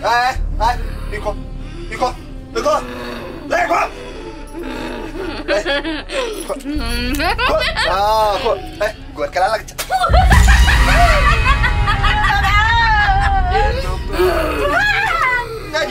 哎哎，别哭，别哭，别哭，来哭，来，哭，哭啊哭，哎，滚，给他那个。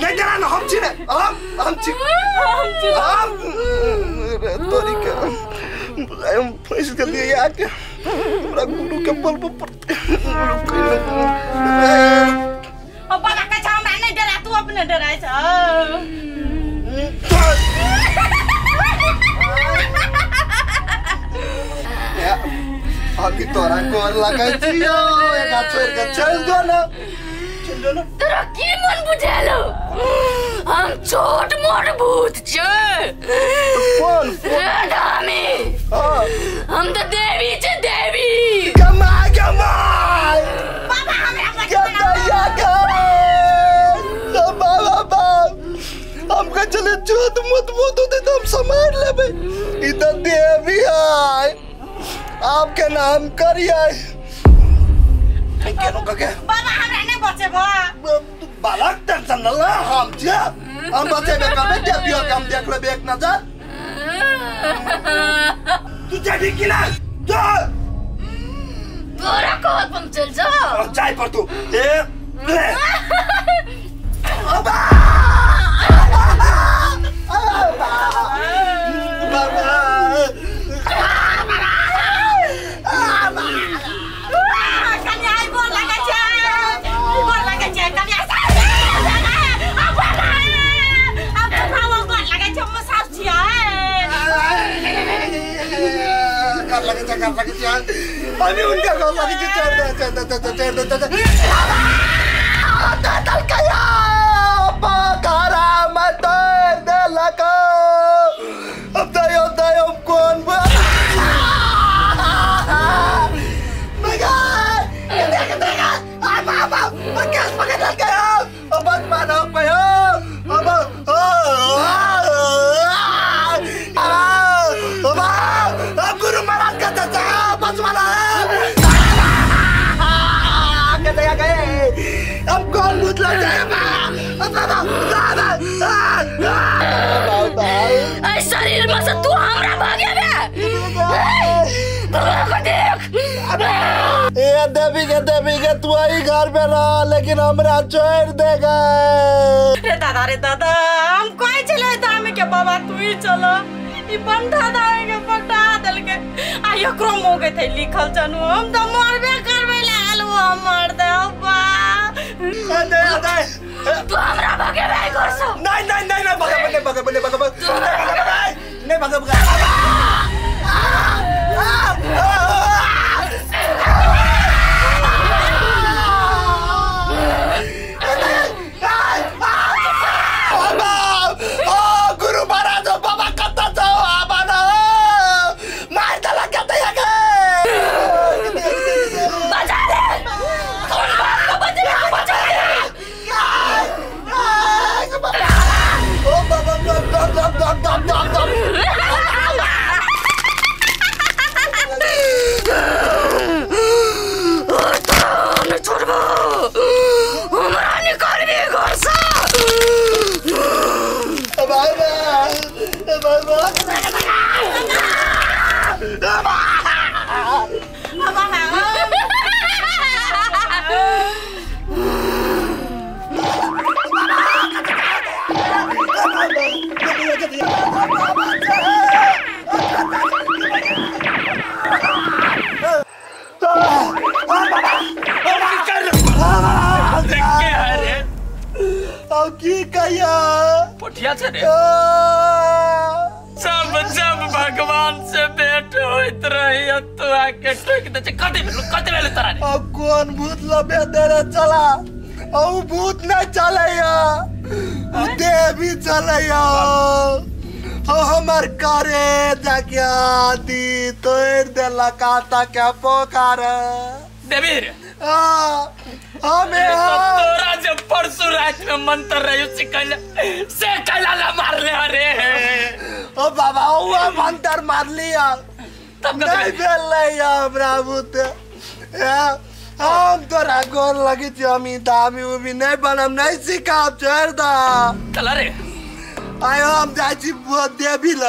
नहीं डरा ना हम छी ने हम छी हम तोरी के हम फंस गेलियै आके हमरा गुरु के बलबो पड़तै। ओ बाबा के छौ हमरा नहीं डरा तू अपने डराय छ। अभी तोरा गोर लगै छियौ एकरा छोड़ के चल जो ना। तोरा की मन बुझेलो हम छोट मोट भूत छे। कौन दामी हम तो देवी छे देवी। कमा कमा बाबा हमरा बाबा हमके चले छोट मोट भूत होते तो हम संभाल लेबे। ई तो देवी है आपके नाम करिए केनो के बाबा हमरा नहीं बचेबो। बालक टेंशन न ला हम जे हम बचेबे करबे देवियो के हम देख लेबे एक नजर। तू जेबी कि ना जा तोरा कहत हम चल जा जाय पर तू ए ले अबा बाबा अभी उनका गोल लगे चढ़ दे चढ़ दे चढ़ दे चढ़ दे तल कया पकारा मत दे लका अब दयो दयो कौन मगर देख देख आ बाबा कैस पकड़ लग गया अब बस मानो कयो अब अब गुरु महाराज का चाचा बस मारा अब कौन भूत लग जाएगा। शरीर में से तू हमरा भागे बे बाबा को देख। ए देवी के तू आई घर पे रह लेकिन हमरा छोड़ देगा। रे दादा हम कोई चले दामे के बाबा तू ही चलो ई बंधा दामे के पटा दल के आ एकरो मोह के थे लिखल चनु हम तो मरबे करबे लागल वो हम मर दे बा दे दे तू हमरा भागे बे घर से। नहीं नहीं नहीं नहीं भागे नहीं भागे नहीं भागे नहीं भागे भागे। गुरु महाराज बाबा कत्ता जाओ आबा ना मार दला कत्ता या के बचा ले कौन बाप को बचा ले बचा ले ओ बाबा दम दम दम दम दम दम छोड़बो हमरा निकालबे घर से। बाबा बाबा की कहिया पोठिया छे रे सब जब भगवान से भेंट होइत रही तू आके ठोक दे छे। कते भेल तोरा रे? अब कौन भूत लबे दे रे चला औ भूत नहीं चलैया उ देवी चलैया हो हमर करे जाके दी तोड़ देलक आता के पोकार देवी रे हमें तोरा जब परसों रात में मंत्र रही सिकल से कला ला मार ले अरे ओ बाबा ओ मंत्र मार लिया तब नहीं भेलै हमरा भूत हम तोरा गोर लगे छी हम ई दामी उमी नहीं बनम नहीं सिखाब छोड़ दा। चला रे आयो हम जाइ छी देवी ल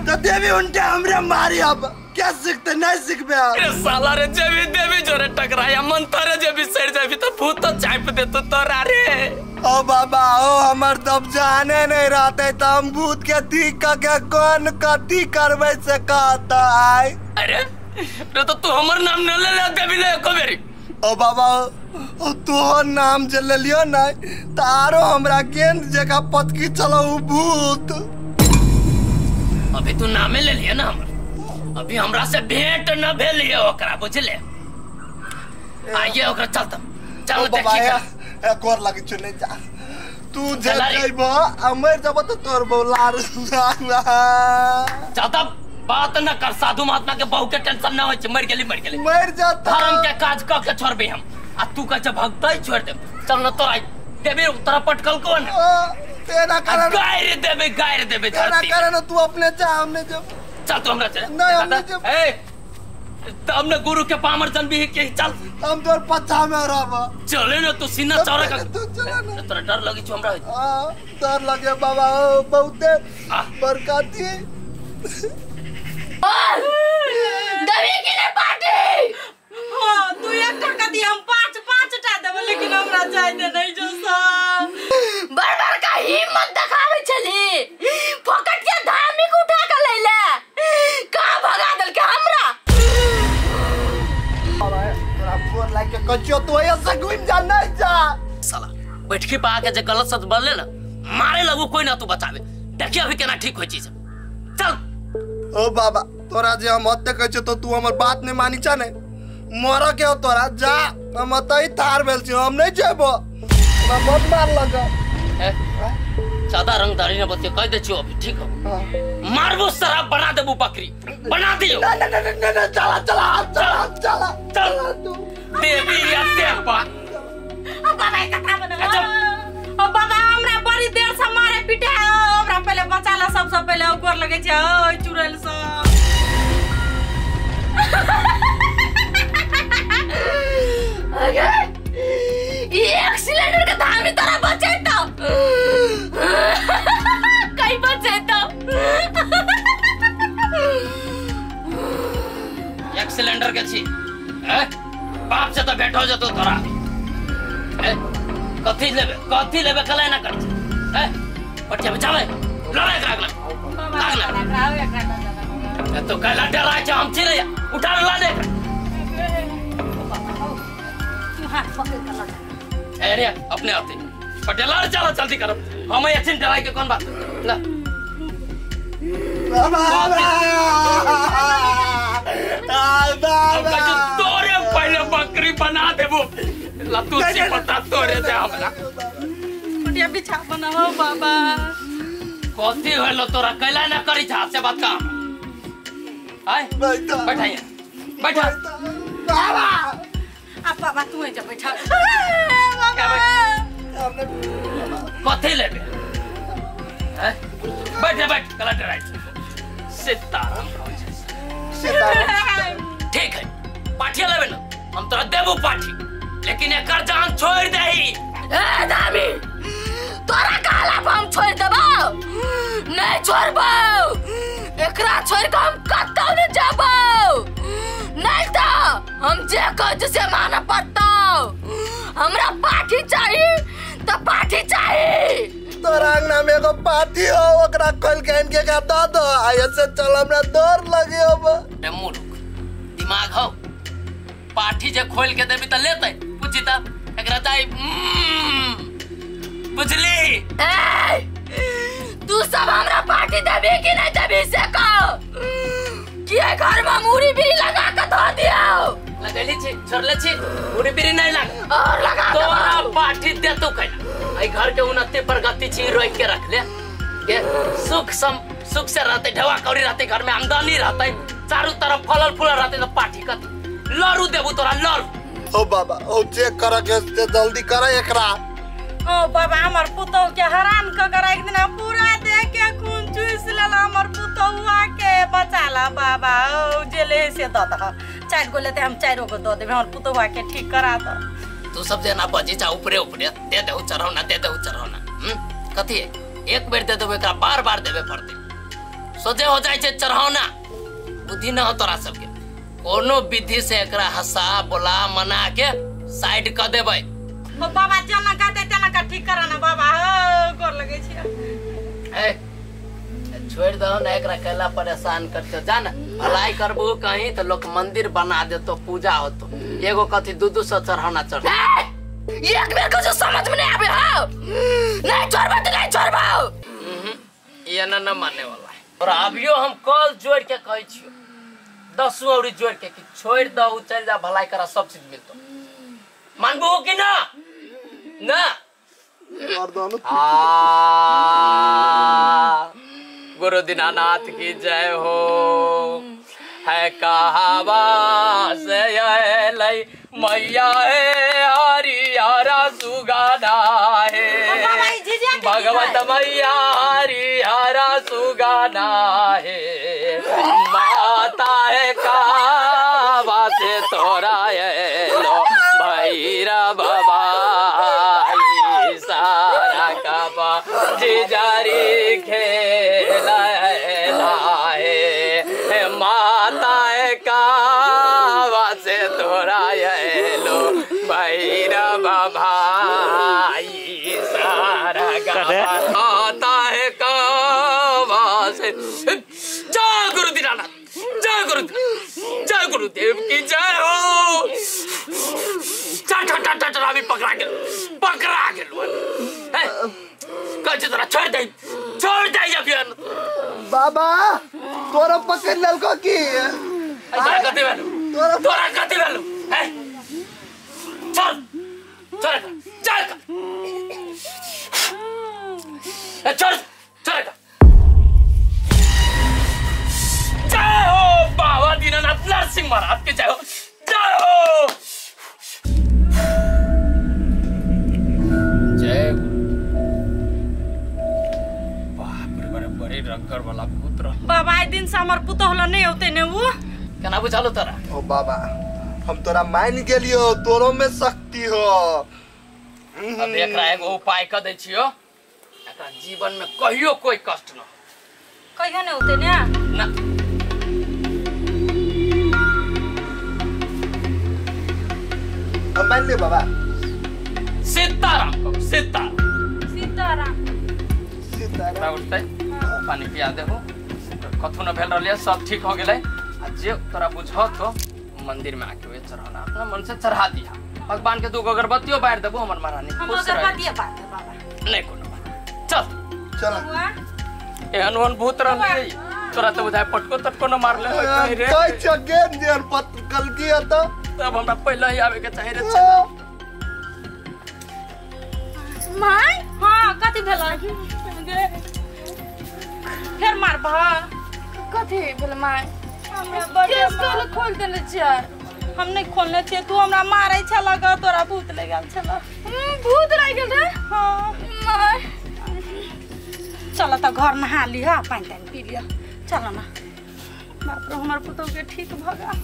तो देवी उनटे हमरे मारी अब क्या सीखते नहीं सीखबे। अरे साला रे जेबी देवी जोरे टकराया मन तारे जेबी सड़ जाबी तो भूत तो चाप देतो तोरा रे। ओ बाबा ओ हमर तब जाने नहीं रहते तो हम भूत के ठीक के कौन कथी करबे से कहता आय। अरे रे तो तू हमर नाम न ले ले देवी ले एको बेरी। ओ बाबा ओ तोहर नाम जे लेलियो ना त आरो हमरा गेंद जका पतकी चलो भूत। अभी तू नामे ले लिया ना हमर, अभी हमरा से भेंट न भेलिए ओकरा बुझले। आइए ओकरा चल तब चल देखी एक और लगी चुने जा तू जे जाइबो आ मर जाबो तो तोर बोलार। चल तब बात न कर, साधु महात्मा के बहू के टेंशन न होय छै, मर गेली मर गेली मर जाता धर्म के काज क के छोड़बे हम आ तू कह छै भगतै छोड़ दे। चल न तोरा देबे तोरा पटकल कोन तेरा कारण गायर देबे तेरा कारण तू अपने जा हमने जब चल तू हमरा चल नहीं हमने जब ए तो हमने गुरु के पामर जन भी के चल हम तोर पछा में रहब। चले न तू सीना चौड़ा कर तू चला न तोरा डर लगी छ हमरा। हां डर लगे बाबा बहुते बरकती देवी की ने पार्टी। हां तू एक टका दी हम पांच पांच टा देब लेकिन हमरा जाय दे नहीं जो सब बार बार का हिम्मत दिखावे छली फकट के धार्मिक उठा के लैले का भगा दल के हमरा। बाबा तोरा फोन लाग के कचियो तो ऐसे घुम जा नहीं जा साला बैठकी पा के जे गलत सच बोलले ना मारे लगू कोई ना तू बचावे। देखिए अभी केना ठीक होई चीज चल। ओ बाबा तोरा जे हम हत्या कहै छियौ तो तू हमर बात नहीं मानी छा ने मर के हो तोरा जा हम अतै थार भेल छी हम नहीं जेबो हमरा मत मार लगा। ज्यादा रंगदारी ने बतियो कह दे छियो अभी ठीक हो मारबो शराब बना देबो बकरी बना दियो। ना ना ना ना ना चला चला चला चला चल देवी या देवा। ओ बाबा कथा बना। ओ बाबा हमरा बड़ी देर से मारे पीटे हमरा पहले बचाला सबसे पहले गोर लगे छै ओ चुड़ैल सब। अरे एक सिलेंडर के धामी तोरा बचेतो कहीं बचेतो। एक सिलेंडर के छी बाप से तो भेंट हो जतो तोरा। कथी लेबे कला ना कर हैं पटिया बचावे लड़ाई करा अगला अगला तो कला डराय छै हम छी रे उठा ला दे तू हाथ पकड़ के लड़ अरे अपने आते पटेला चलो जल्दी करो हम अछिन डराय के कोन बात ला बाबा बाबा तोरे पहले बकरी बना देबो ला तू सी पता तोरे दे हमरा पटिया बिछा बनाओ बाबा। कथी होलो तोरा कैला ना करी छा से बात का आय बैठा यहाँ बैठा बाबा आ बाबा तू जा बैठा बाबा कथी लेबे हैं बैठ बैठ कला डराई सीताराम सीताराम ठीक है पाठी लेबे ना हम तोरा देबो पाठी लेकिन एकर जान छोड़ देही। ए दामी तोरा कहला पर हम छोड़ देबो नहीं छोड़बो एकरा छोड़ के हम कतौ नहीं जाबो नहीं तो हम जे कहै से मानऽ पड़तौ। हमरा पाठी चाही तो पाठी चाही। तोरा अंगना में एगो पाठी हो ओकरा खोल के आनि के एकरा दऽ दो आ ऐसे चल हमरा डर लगे अब। रे मूर्ख दिमाग हो पाठी जे खोल के देबी त लेतै पूछी त एकरा चाही बुझली। ए तू सब हमरा पाठी देबी कि नहीं देबी से कहो कि घर में मूड़ी बीड़ी लगा के धो दियो। लगैली छी छोड़ले छी मूड़ी बीड़ी नहीं लगा और लगा तोरा पाठी देतो कैला। आई घर के उन्नति प्रगति छी रोक के रख ले के सुख सम सुख से रहते ढवा कौड़ी रहते घर में आमदनी रहते चारों तरफ फलल फूलल रहते तो पाठी कथी लड़ू देबू तोरा लड़ू। ओ बाबा ओ चेक कर के जल्दी कर एकरा। ओ बाबा हमर पुतहु के हरान क के राखि देना पूरा देह के खून चूस लेला हमर पुतहुआ के बचाला बाबा। ओ जे ले से the दह 4 गो लेते हम 4 गो the देबे हमर पुतहुआ के ठीक करा the. तू सब जेना बजी चा ऊपरे ऊपरे दे देहु चढ़ौना दे देहु चढ़ौना। कथी एक बेर दे देबो एकरा बार बार देबे पड़तै। सोझे हो जाइ छै चढ़ौना। बुद्धि न हो तोरा सबके। कोनो विधि से एकरा हंसा बोला मना के साइड क देबै। बाबा जेना कहतै तेना का ठीक करा ना बाबा। गोर लगै छी। ए छोड़ दहो ना एकरा कैला परेशान करते जा ना। भलाई करबू कहीं तो लोग मंदिर बना देतो पूजा होतो। एगो कथी 2-2 सौ चढ़ौना चढ़। एक बेर कुछ समझ में नहीं आवे हो। नहीं छोड़बो तो नहीं छोड़बो। ये ना न माने वाला है। और अभियो हम कल जोड़ के कहै छियो 10 औरी जोड़ के कि छोड़ दहो चल जा भलाई करा सब चीज मिलतो। मानबू कि ना? ना गुरु दीनानाथ की जय हो। है कहावा से अलै मैया है हरिहरा सुगाना है। भगवत मैया हरिहरा सुगाना है। माता है कहावा से तोरा लो भैरव बाबा सारा काबा जिजारी खेला है। माता है कावा से तोरा लो भैरव भाई सारा काबा। माता है कावा से। जय गुरु दीनानाथ जय गुरु जय गुरुदेव की जय हो। अभी पकड़ा गेल पकड़ा गेल। कहै तोरा छोड़ दे अभी। बाबा तोरा पकड़ लेलको की? तोरा कथी भेलौ? तोरा कथी भेलौ? चल चल चल चल चल। जय हो बाबा दीनानाथ नरसिंह महाराज के जय हो जय हो। जय बाप रे बड़े बड़े रंगर वाला पुत्र। बाबा आई दिन से हमर पुतोह ल नहीं होते ने उ केना बुझालो तोरा? ओ बाबा हम तोरा मान गेलियो तोरो में शक्ति हो। अब एकरा एगो उपाय क दै छियो एकरा जीवन में कहियो कोई कष्ट न हो। कहियो नहीं होते ने ना। हम मान ले बाबा। सीताराम को सीताराम सीताराम सीताराम। उठतै पानी पिया देहो कथु न भेल रहलै सब ठीक हो गेलै। आ जे तोरा बुझो तो मंदिर में आके वे चढ़ाना अपना मन से चढ़ा दिया। भगवान के दू गो अगरबत्तियो बारि देबो हमर महारानी हम अगरबत्ती बार दे बाबा। नहीं कोनो बात चल चल। एहन ओहन भूत रहलै तोरा तो बुझाय पटको तटको न मारले होय कहीं रे। कहै छ गेम जे पत गलती है तो तब हमरा पहले ही आवे के चाही रे। My हां कथी भेल फेर मारबह? कथी भेल my? हमरा बड़ केस खोल देने छियै। हम नहीं खोलने छियै तू हमरा मारै छला ग तोरा भूत लागि गेल छला। भूत लागि गेल रे? हां my चल त घर नहा लिह पानि तानि पी लिह चल ना। बाप रे हमर पुतोह के ठीक भ गेल।